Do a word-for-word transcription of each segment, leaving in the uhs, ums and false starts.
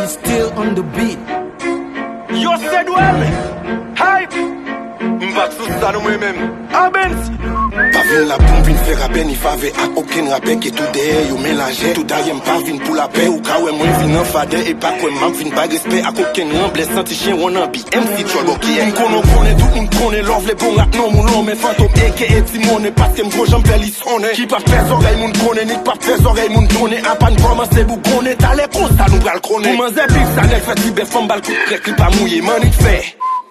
Still on the beat. Yo, se Dwell. Hype. M pa t sou sa non mwen menm. Abens. Pa vin la pou m vin fè rapè ni favè ak okenn rapè ke tou dèyè yo men lajè. Tou dayè m pa vin pou lapè, ou ka wè mwen vin an fadè e pa kwè m ap vin bay respè ak okenn ranblè. Santi chen won nan bi M C Tchòl bòkyè. M konnen w konnen, tout moun konnen lè w vle bon rap non moun lonmen Fantom A K A Ti Monnen, paske m gwo jan m fè li sonnen. Ki p ap fè zòrèy moun konnen, ni k p ap fè zòrèy moun donnen. Apa n kòmanse bougonnen, talè konsa nou pral konnen. Pou manzè bif sa nèg fè ti bèf, fanm bal kout krèk, li pa mouye, mannik fè.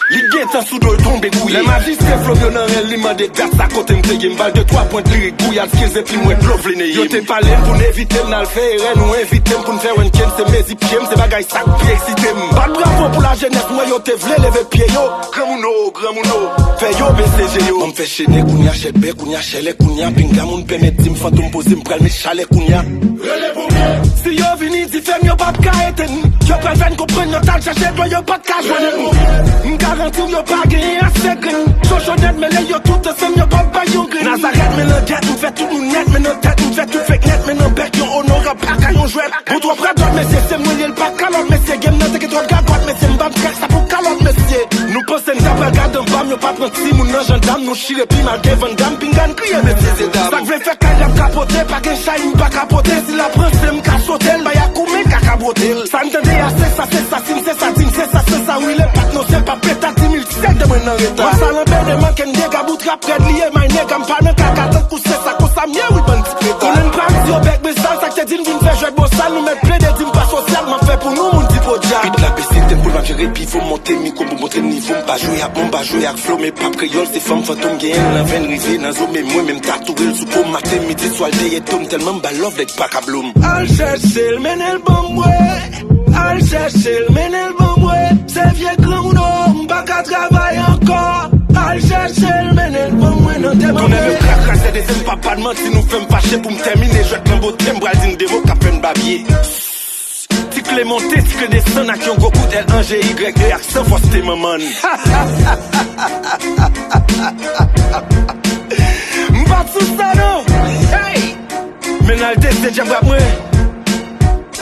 Li gentan sou do l tonbe gouye. Lè majistre Flo yo nan ren, li mande dat sa kote m te ye. M bal de twa pwent lirik gouyad, skills epi m wè dlo vle neye m. Yo te pale m pou n evite m, n al fè erè, nou envite m pou n fè wè n ke m se mezi pye m, se bagay sa k pi eksite m. Bat bravo pou lajenès mwen, yo te vle leve pye yo. Granmoun o, granmoun o, fè yo bese je yo. Ban m fè chenè kounya, chèlbè kounya, chèlè kounya, pinga moun pèmèt di m Fantom poze m pral met chalè kounya. Rele pomye. Si yo vini dife m, yo p ap ka etenn. Yo pral fè n konprann yo t al chache dlo, yo pa t ka jwenn. M garanti w yo pa genyen ase grenn. Jojo nèt mele yo tout ansanm, yo p ap bay yon grenn. Nazarèt men langèt, m fè tout moun nèt men nan tèt, m fè tout fake nèt men nan bèk, yon onorab pa ka yon jwèt. Bon twòp radòt mesye, se mwen li ye, l pa kalòt mesye, game nan te gen twòp gagòt mesye, m pa m kèk sa pou kalòt mesye. Nou panse n ta pral gade anba m, yo pa pran timoun nan jandam, nou chire pi mal ke Van Damme, pinga n kriye mesye se dam. Sa k vle fè kay la m ka pote, pa gen chay m pa ka pote, si l ap ranse m ka sote l, bay ak ou men kaka bwote l. Sa n tande a se sa, se sa, si m se sa, di m se sa, se sa, wi le pat non se pa peta, di mil sèt de mwen nan reta. Mwen sa lanbe de manke n dega bout rap rèd li ye, may nega m pa nan kaka tankou se sa, konsa m ye wi bann ti peta. Konnen n pral di yo bèk men sal, sa k te di n vin fè jwèt bosal, nou mèt plede di m pa sosyal, m ap fè pou nou moun di podyab. Bit la bese tèt pou l m ap jere pivo, monte mikwo pou montre nivo m, pa jwe ak mwen, m pa jwe ak Flo, men p ap kreyòl, se fanm Fantom genyen l nan venn, rive nan zo, men mwen menm ta toure l sou po, maten, midi, swa l dèyè do m, tèlman m ba l love, nèg pa ka blo m. Al chèche l, mennen l ban mwen. Al chèche l, mennen l ban mwen. Se vye granmoun o, m pa ka travay ankò. Al chèche l, mennen l ban mwen nan tè manmè. Tonnè men krak krak, se dezyèm papa n manti, nou fè m fache pou m tèmine jwèt lan bote, m pral di n de mo k ap fè n babye. Ti kle monte, ti kle desann ak yon gwo kout L an G Y E ak san fòs te manman n. M pa t sou sa non. Hey! Men n al teste djab rap mwen.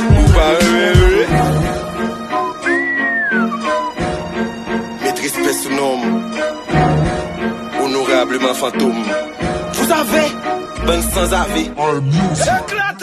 Ou pa renmen vre? Met respè sou non m. Onorableman Fantom. Vous avez bann sanzave. Eklate!